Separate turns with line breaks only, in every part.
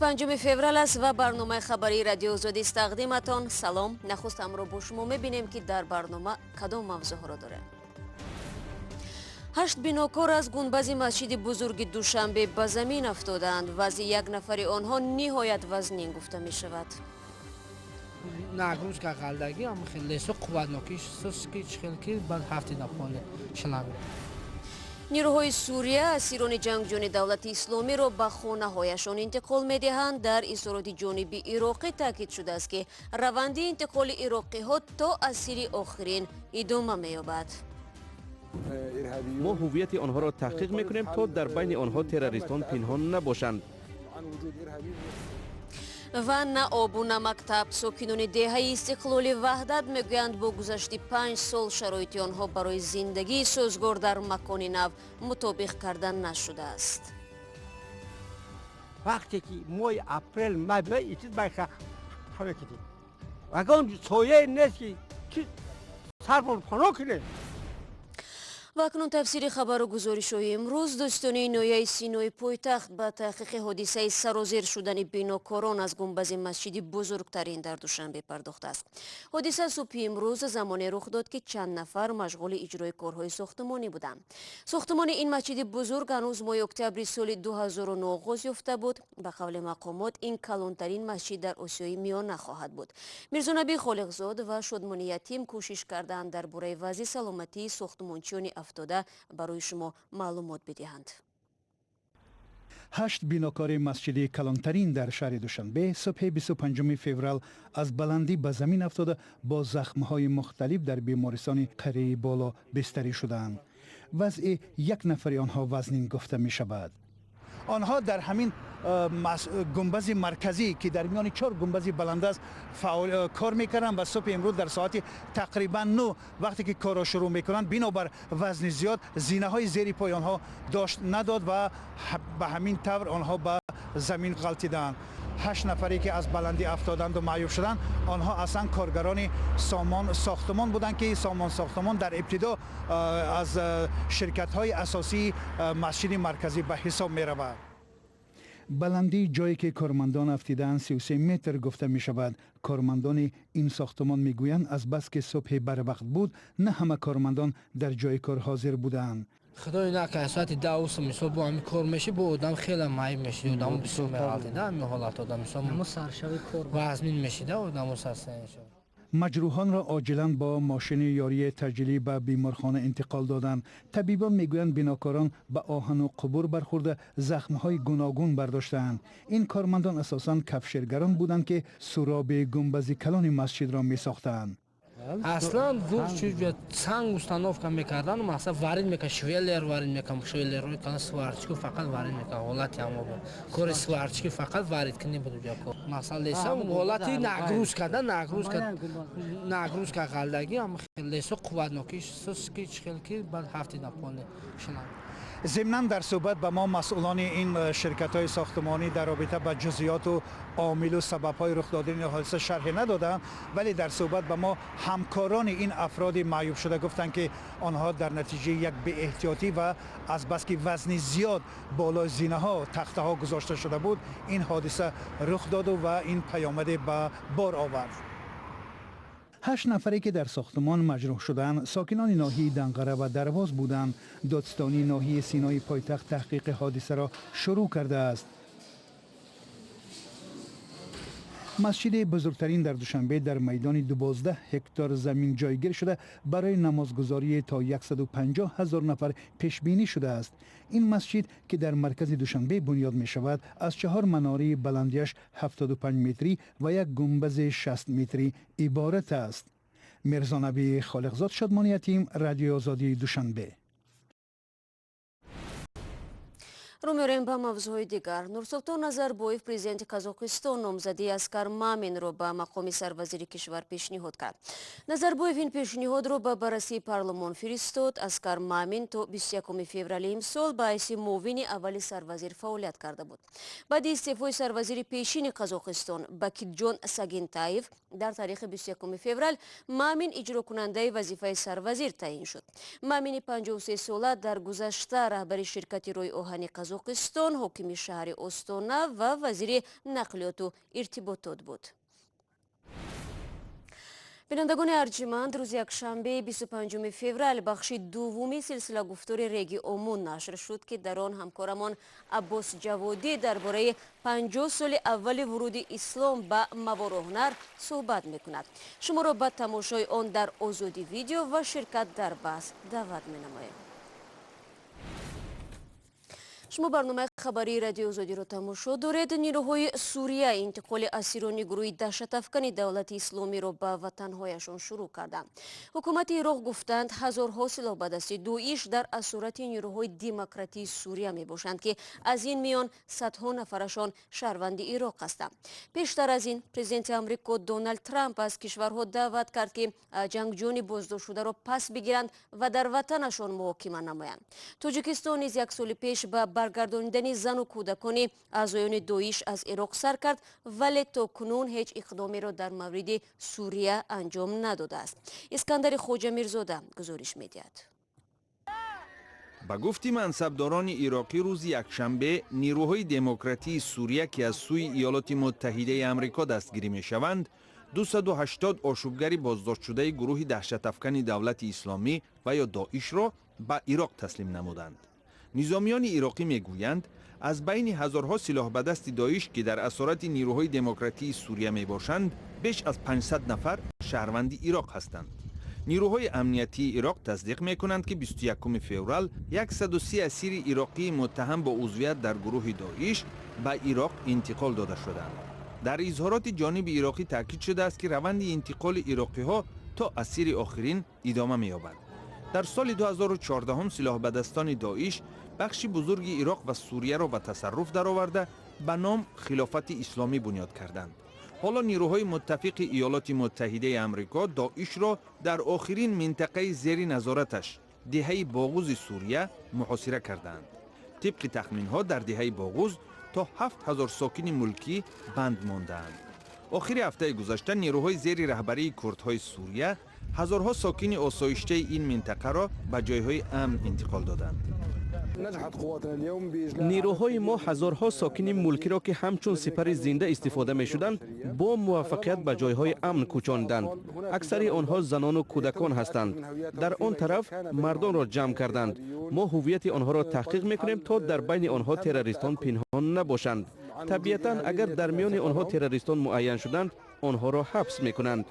25 феврал аст ва барномаи хабарии Радиои Озодист тақдиматон. Салом. Нахуст ҳамроҳ бо шумо мебинем, ки дар барнома кадом мавзӯъҳоро дорем. Ҳашт бинокор аз гунбази масҷиди бузурги Душанбе ба замин афтодаанд. Вазъи як нафари онҳо ниҳоят вазнин гуфта мешавад.
Нагрузка ғалдагӣ, лесо қувватнокӣ ки чихел ки баъд ҳафти наполе шланг.
Нирӯҳои Сурия асирони ҷангҷӯёни Давлати Исломиро ба хонаҳояшон интиқол медиҳанд. Дар изҳороти ҷониби ироқӣ таъкид шудааст, ки раванди интиқоли ироқиҳо то асири охирин идома меёбад.
Мо ҳуввияти онҳоро таҳқиқ мекунем, то дар байни онҳо террористон пинҳон набошанд.
Ва на обу, на мактаб. Сокинони деҳаи Истиқлоли Ваҳдат мегӯянд, бо гузашти 5 сол шароити онҳо барои зиндагии созгор дар макони нав мутобиқ карда нашудааст.
Вақте ки моҳи апрел мабиёй, итид байха ҳавекидем, ягон сояе нест, ки сарбон паноҳ кунем.
Ва акнун тафсири хабару гузоришҳои имрӯз. Додситонии ноҳияи Синои пойтахт ба таҳқиқи ҳодисаи сарозер шудани бинокорон аз гунбази масҷиди бузургтарин дар Душанбе пардохтааст. Ҳодиса субҳи имрӯз замоне рух дод, ки чанд нафар машғули иҷрои корҳои сохтумонӣ буданд. Сохтумони ин масҷиди бузург ҳанӯз моҳи октябри соли 2009 оғоз ёфта буд. Ба қавли мақомот, ин калонтарин масҷид дар Осиёи Миёна хоҳад буд. Мирзонабӣ Холиқзод ва Шодмони Ятим кӯшиш карданд, дар бораи вазъи саломатии сохтумончиёни афтода барои шумо маълумот бидиҳанд.
Ҳашт бинокори масҷиди калонтарин дар шаҳри Душанбе субҳи 25 феврал аз баландӣ ба замин афтода, бо захмҳои мухталиф дар бемористони Қарияи Боло бистарӣ шудаанд. Вазъи як нафари онҳо вазнин гуфта мешавад. Онҳо дар ҳамин гунбази марказӣ, ки дар миёни чор гунбази баланд аст, кор мекарданд ва субҳи имрӯз дар соати тақрибан 9, вақте ки корро шурӯъ мекунанд, бинобар вазни зиёд зинаҳои зери пои онҳо дошт надод ва ба ҳамин тавр онҳо ба замин ғалтиданд. Ҳашт нафаре, ки аз баландӣ афтоданду маъюб шуданд, онҳо аслан коргарони Сомон Сохтумон буданд, ки Сомон Сохтумон дар ибтидо аз ширкатҳои асосии масҷиди марказӣ ба ҳисоб меравад. Баландии ҷое, ки кормандон афтидаанд, 33 метр гуфта мешавад. Кормандони ин сохтумон мегӯянд, аз бас ки субҳи барвақт буд, на ҳама кормандон дар ҷои кор ҳозир буданд.
Худои накард, соати 10 мисол бо ҳамин кор меши, бо одам хеле маиб мешид, одамо бисёр меғалтида. Ҳамин ҳолат одам мисол вазмин мешида, одамо сарсаншо.
Маҷрӯҳонро оҷилан бо мошини ёрии таъҷилӣ ба беморхона интиқол доданд. Табибон мегӯянд, бинокорон ба оҳану қубур бархӯрда, захмҳои гуногун бардоштаанд. Ин кормандон асосан кафшергарон буданд, ки суроби гунбази калони масҷидро месохтаанд.
Аслан санг установка мекардан, мақсад варид мекард, швеллер варид мекард, швеллерҳои калон, сварщик фақат варид мекард. Ҳолати ҳамо буд, кори сварщики фақат варид кунӣ буд. Мақсад леса ҳолати нагрузка да, нагрузка ғалдагӣ, лесо қувватнокӣ ки чихел ки баъд ҳафти наполе шланг.
Зимнан, дар суҳбат ба мо масъулони ин ширкатҳои сохтумонӣ дар робита ба ҷузъиёту омилу сабабҳои рух додани ҳодиса шарҳе надоданд, вале дар суҳбат ба мо ҳамкорони ин афроди маъюбшуда гуфтанд, ки онҳо дар натиҷаи як беэҳтиётӣ ва азбаски вазни зиёд болои зинаҳо, тахтаҳо гузошта шуда буд, ин ҳодиса рух доду ва ин паёмаде ба бор овард. Ҳашт нафаре, ки дар сохтумон маҷрӯҳ шуданд, сокинони ноҳияи Данғара ва Дарвоз буданд. Додситонии ноҳияи Синои пойтахт таҳқиқи ҳодисаро шурӯъ кардааст. Масҷиди бузургтарин дар Душанбе дар майдони 12 ҳектор замин ҷойгир шуда, барои намозгузории то 150 ҳазор нафар пешбинӣ шудааст. Ин масҷид, ки дар маркази Душанбе бунёд мешавад, аз чаҳор манораи баландиаш 75 метрӣ ва як гунбази 60 метрӣ иборат аст. Мирзонабӣ Холиқзод, Шодмони Ятим, Радиои Озодии Душанбе.
Рӯ меорем ба мавзӯъҳои дигар. Нурсултон Назарбоев, президенти Қазоқистон, номзадии Аскар Маминро ба мақоми сарвазири кишвар пешниҳод кард. Назарбоев ин пешниҳодро ба баррасии парлумон фиристод. Аскар Мамин то 21 феврали имсол ба ҳайси муовини аввали сарвазир фаъолият карда буд. Баъди истеъфои сарвазири пешини Қазоқистон Бакитҷон Сагинтаев дар таърихи 21 феврал, Мамин иҷрокунандаи вазифаи сарвазир таъин шуд. Мамини 53 сола дар гузашта раҳбари ширкати роҳи оҳани Қазоқистон Қазоқистон, ҳокими шаҳри Остона ва вазири нақлиёту иртиботот буд. Бинандагони арҷиманд, рӯзи якшанбе, 25 феврал, бахши дуввуми силсила гуфтори Реги Омун нашр шуд, ки дар он ҳамкорамон Аббос Ҷаводӣ дар бораи 50 соли аввали вуруди ислом ба Мавароуннаҳр суҳбат мекунад. Шуморо ба тамошои он дар Озодӣ Видео ва ширкат дар баҳс даъват менамоем. Шумо барномаи хабарии Радиои Озодиро тамошо доред. Нирӯҳои Сурия интиқоли асирони гурӯҳи даҳшатафкани Давлати Исломиро ба ватанҳояшон шурӯъ карданд. Ҳукумати Ироқ гуфтанд, ҳазорҳо силоҳбадасти Доиш дар асорати нирӯҳои демократии Сурия мебошанд, ки аз ин миён садҳо нафарашон шаҳрванди Ироқ ҳастанд. Пештар аз ин президенти Амрико Доналд Трамп аз кишварҳо даъват кард, ки ҷангҷӯёни боздоштшударо пас бигиранд ва дар ватанашон муҳокима намоянд. Тоҷикистон низ як соли пеш ба баргардонидани зану кӯдакони аъзоёни Доиш аз Ироқ сар кард, вале то кунун ҳеҷ иқдомеро дар мавриди Сурия анҷом надодааст. Искандари Хоҷамирзода гузориш медиҳад.
Ба гуфти мансабдорони ироқӣ, рӯзи якшанбе нирӯҳои демократии Сурия, ки аз сӯи Иёлоти Муттаҳидаи Амрико дастгирӣ мешаванд, 280 ошӯбгари боздоштшудаи гурӯҳи даҳшатафкани Давлати Исломӣ ва ё Доишро ба Ироқ таслим намуданд. Низомиёни ироқӣ мегӯянд, аз байни ҳазорҳо силоҳбадасти Доиш, ки дар асорати нирӯҳои демократии Сурия мебошанд, беш аз 500 нафар шаҳрванди Ироқ ҳастанд. Нирӯҳои амниятии Ироқ тасдиқ мекунанд, ки 21 феврал 130 асири ироқии муттаҳам бо узвият дар гурӯҳи Доиш ба Ироқ интиқол дода шуданд. Дар изҳороти ҷониби ироқӣ таъкид шудааст, ки раванди интиқоли ироқиҳо то асири охирин идома меёбад. Дар соли 2014 силоҳбадастони Доиш бахши бузурги Ироқ ва Сурияро ба тасарруф дароварда, ба ном Хилофати Исломӣ бунёд карданд. Ҳоло нирӯҳои муттафиқи Иёлоти Муттаҳидаи Амрико Доишро дар охирин минтақаи зери назораташ, деҳаи Боғузи Сурия, муҳосира кардаанд. Тибқи тахминҳо, дар деҳаи Боғуз то 7000 сокини мулкӣ банд мондаанд. Охири ҳафтаи гузашта нирӯҳои зери раҳбарии курдҳои Сурия ҳазорҳо сокини осоиштаи ин минтақаро ба ҷойҳои амн интиқол доданд.
Нирӯҳои мо ҳазорҳо сокини мулкиро, ки ҳамчун сипари зинда истифода мешуданд, бо муваффақият ба ҷойҳои амн кӯчониданд. Аксари онҳо занону кӯдакон ҳастанд. Дар он тараф мардонро ҷамъ карданд. Мо ҳуввияти онҳоро таҳқиқ мекунем, то дар байни онҳо террористон пинҳон набошанд. Табиатан, агар дар миёни онҳо террористон муайян шуданд, онҳоро ҳабс мекунанд.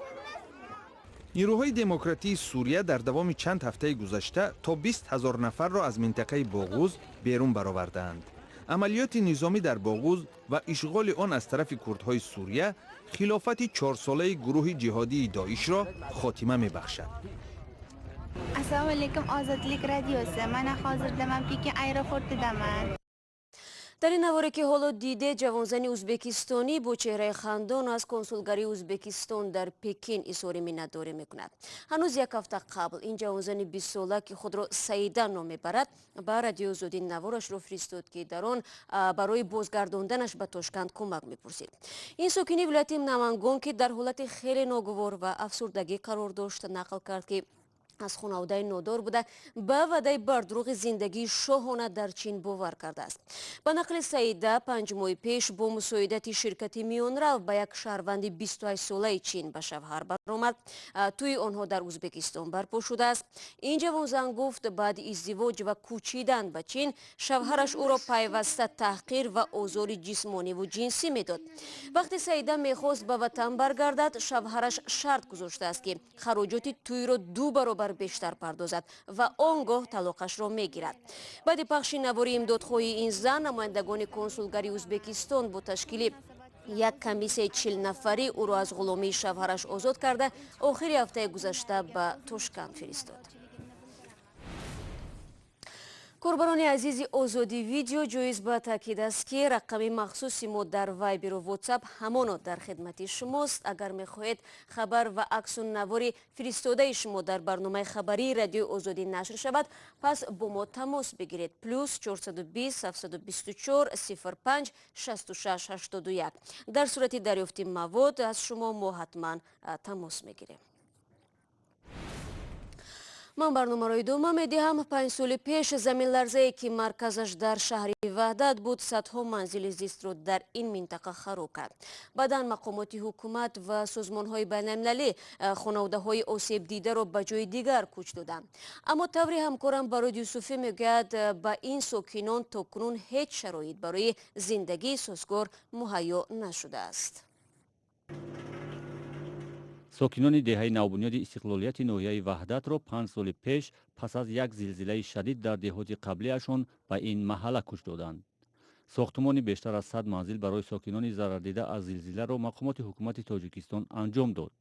Нирӯҳои демократии Сурия дар давоми чанд ҳафтаи гузашта то 20 000 нафарро аз минтақаи Боғуз берун баровардаанд. Амалиёти низомӣ дар Боғуз ва ишғоли он аз тарафи курдҳои Сурия хилофати чорсолаи гурӯҳи ҷиҳодии Доишро хотима мебахшад.
Assalomu alaykum, Ozodlik radiosi. Mana hozirda man Pekin aeroportidaman.
Дар ин наворе, ки ҳоло диде, ҷавонзани ӯзбекистонӣ бо чеҳраи хандон аз консулгарии Ӯзбекистон дар Пекин изҳори миннатдорӣ мекунад. Ҳанӯз як ҳафта қабл ин ҷавонзани 20-сола, ки худро Саида ном мебарад, ба Радиои Озодӣ наворашро фиристод, ки дар он барои бозгардонданаш ба Тошканд кӯмак мепурсид. Ин сокини вилояти Намангон, ки дар ҳолати хеле ногувор ва афсурдагӣ қарор дошт, нақл кард, ки аз хонаводаи нодор буда, ба ваъдаи бардурӯғи зиндагии шоҳона дар Чин бовар кардааст. Ба нақли Саида, 5 моҳи пеш бо мусоидати ширкати миёнрав ба як шаҳрванди 28-солаи Чин ба шавҳар баромад. Тӯи онҳо дар Ӯзбекистон барпо шудааст. Ин ҷавонзан гуфт, баъди издивоҷ ва кӯчидан ба Чин шавҳараш ӯро пайваста таҳқир ва озори ҷисмониву ҷинсӣ медод. Вақте Саида мехост ба ватан баргардад, шавҳараш шарт гузоштааст, ки хароҷоти тӯйро ду баробар бештар пардозад ва он гоҳ талоқашро мегирад. Баъди пахши навори имдодхоҳии ин зан, намояндагони консулгарии Ӯзбекистон бо ташкили як комиссияи 40 нафарӣ ӯро аз ғуломии шавҳараш озод карда, охири ҳафтаи гузашта ба Тошканд фиристод. Корбарони азизи Озодӣ Видео, ҷоиз ба таъкид аст, ки рақами махсуси мо дар Вайберу Ватсап ҳамоно дар хидмати шумост. Агар мехоҳед хабар ва аксу навори фиристодаи шумо дар барномаи хабарии Радиои Озодӣ нашр шавад, пас бо мо тамос бигиред: плюс 420 724 05 66 81. Дар сурати дарёфти мавод аз шумо мо ҳатман тамос мегирем. Ман барномаро идома медиҳам. 5 соли пеш заминларзае, ки марказаш дар шаҳри Ваҳдат буд, садҳо манзили зистро дар ин минтақа хароб кард. Баъдан мақомоти ҳукумат ва созмонҳои байналмилалӣ хонаводаҳои осебдидаро ба ҷои дигар кӯч доданд. Аммо тавре ҳамкорам Барод Юсуфӣ мегӯяд, ба ин сокинон то кунун ҳеҷ шароит барои зиндагии созгор муҳайё нашудааст.
Сокинони деҳаи навбунёди Истиқлолияти ноҳияи Ваҳдатро 5 соли пеш пас аз як зилзилаи шадид дар деҳоти қаблиашон ба ин маҳалла кӯч доданд. Сохтумони бештар аз 100 манзил барои сокинони зарардида аз зилзиларо мақомоти ҳукумати Тоҷикистон анҷом дод.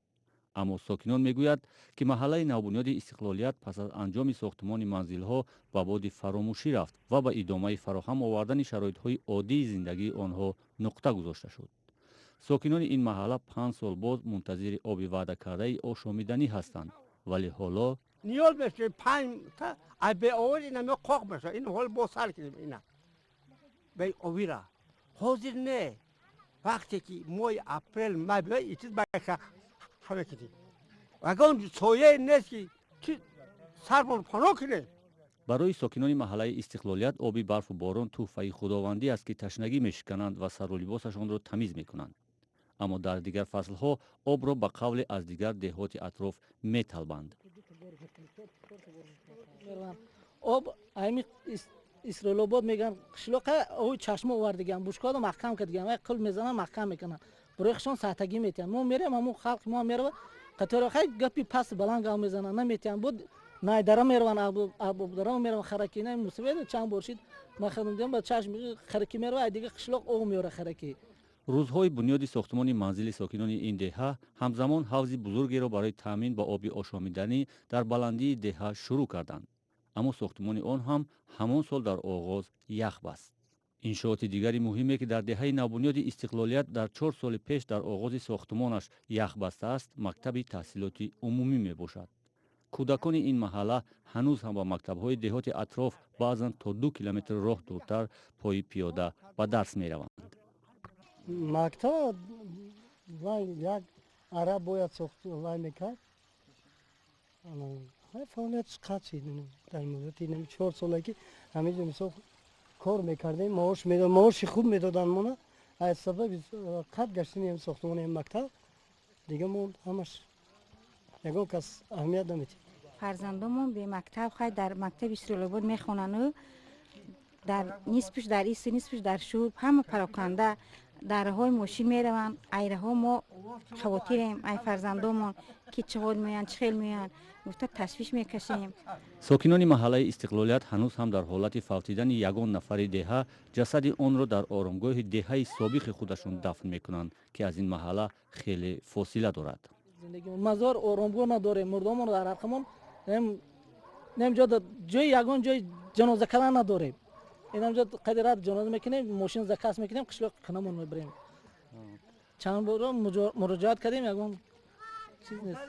Аммо сокинон мегӯяд, ки маҳаллаи навбунёди Истиқлолият пас аз анҷоми сохтумони манзилҳо ба боди фаромӯшӣ рафт ва ба идомаи фароҳам овардани шароитҳои оддии зиндагии онҳо нуқта гузошта шуд. Сокинони ин маҳалла 5 сол боз мунтазири оби ваъдакардаи ошомиданӣ ҳастанд, вале ҳоло
ниёз мешавем панҷ та аз беовоз ина қоқ мешавад. Ин ҳол бо сар кардем ина беовира. Ҳозир не, вақте ки моҳи апрел май биёяд, ичиз ҳаме кардем, ягон сояе нест, ки чи сармон паноҳ кунем.
Барои сокинони маҳаллаи Истиқлолият оби барфу борон тӯҳфаи худовандӣ аст, ки ташнагӣ мешикананд ва сару либосашонро тамиз мекунанд. Аммо дар дигар фаслҳо обро ба қавле аз дигар деҳоти атроф металбанд.
Об ами Исроилобод меган, қишлоқа ои чашма овардиган, бушкода маҳкам кардиган, вай қул мезанан, маҳкам мекунанд, барои хишон саҳтагӣ метиҳанд. Мо мерем, ҳамун халқи мо мерава, қатора хай гапи паст баланд гап мезананд, наметиҳанд. Буд Найдара мераванд, Абобдара мераванд, харакина мусавед чанд бор шид, ман хадам дидам, ба чашм хараки мерава, ай дига қишлоқ об меора хараки.
Рӯзҳои бунёди сохтумони манзили сокинони ин деҳа ҳамзамон ҳавзи бузургеро барои таъмин ба оби ошомиданӣ дар баландии деҳа шурӯъ карданд. Аммо сохтумони он ҳам ҳамон сол дар оғоз ях баст. Иншооти дигари муҳиме, ки дар деҳаи навбунёди Истиқлолият дар 4 соли пеш дар оғози сохтумонаш ях бастааст, мактаби таҳсилоти умумӣ мебошад. Кӯдакони ин маҳалла ҳанӯз ҳам ба мактабҳои деҳоти атроф, баъзан то 2 километр роҳ дуртар, пои пиёда ба дарс мераванд.
Мактаб вай як араб бояд сохт, вай мекард, фаъолиятш қатъ шид. Дар муддати 4 сола ки ҳамиҷо мисол кор мекардем, маош маоши хуб медоданд мона, аз сабаби қатъ гаштани сохтмони мактаб дига мо ҳамаш ягон кас аҳамият наметиҳад.
Фарзандомон бемактаб, хай дар мактаби Исроилобод мехонану дар нисфиш дар ису, нисфиш дар шуб, ҳама пароканда дарҳои мошин мераванд. Айраҳо мо хавотирем, ай фарзандомон ки чӣ ҳол меоянд, чӣ хел меоянд гуфта ташвиш мекашем.
Сокинони маҳаллаи Истиқлолият ҳанӯз ҳам дар ҳолати фавтидани ягон нафари деҳа ҷасади онро дар оромгоҳи деҳаи собиқи худашон дафн мекунанд, ки аз ин маҳалла хеле фосила дорад.
Мазор оромгоҳ надорем, мурдомон дар ҳаққамон нем ҷо ҷои ягон ҷои ҷаноза кардан надорем. Инамҷо қади раб ҷаноза мекунем, мошин заказ мекунем, қишлоқ канамон мебарем. Чанд боро муроҷиат кардем, ягон чиз нест.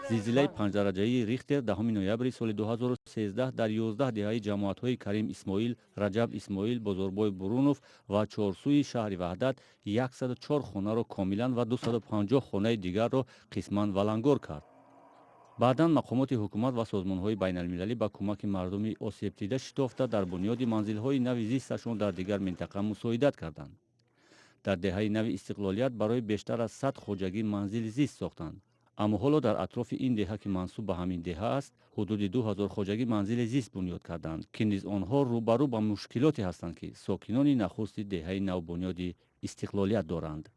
Зилзилаи панҷдараҷаии Рихтер 10 ноябри соли 2013 дар 11 деҳаи ҷамоатҳои Карим Исмоил, Раҷаб Исмоил, Бозорбой Бурунов ва Чорсӯи шаҳри Ваҳдат 104 хонаро комилан ва 250 хонаи дигарро қисман валангор кард. Баъдан мақомоти ҳукумат ва созмонҳои байналмилалӣ ба кӯмаки мардуми осебдида шитофта, дар бунёди манзилҳои нави зисташон дар дигар минтақа мусоидат карданд. Дар деҳаи нави Истиқлолият барои бештар аз 100 хоҷагӣ манзили зист сохтанд. Аммо ҳоло дар атрофи ин деҳа, ки мансуб ба ҳамин деҳа аст, ҳудуди 2000 хоҷагӣ манзили зист бунёд карданд, ки низ онҳо рӯбарӯ ба мушкилоте ҳастанд, ки сокинони нахусти деҳаи навбунёди Истиқлолият доранд.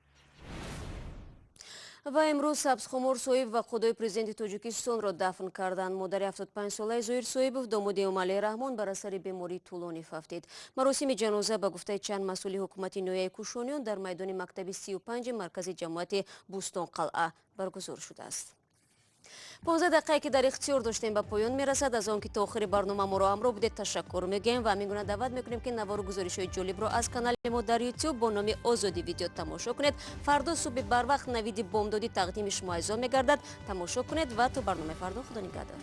Ва имрӯз Сабзхумор Соибов ва худои президенти Тоҷикистонро дафн карданд. Модари 75-солаи Зоир Соибов, домоди Эмомалӣ Раҳмон, бар асари бемории тӯлонӣ фавтид. Маросими ҷаноза, ба гуфтаи чанд масъули ҳукумати ноҳияи Кӯшониён, дар майдони мактаби 35 маркази ҷамоати Бӯстонқалъа баргузор шудааст. 15 дақиқае, ки дар ихтиёр доштем, ба поён мерасад. Аз он ки то охири барнома моро ҳамроҳ будед, ташаккур мегӯем ва ҳамин гуна даъват мекунем, ки навору гузоришҳои ҷолибро аз канали мо дар Ютуб бо номи Озодӣ Видео тамошо кунед. Фардо субҳи барвақт Навиди бомдодӣ тақдими шумо азизон мегардад. Тамошо кунед ва то барномаи фардо худо нигаҳдор.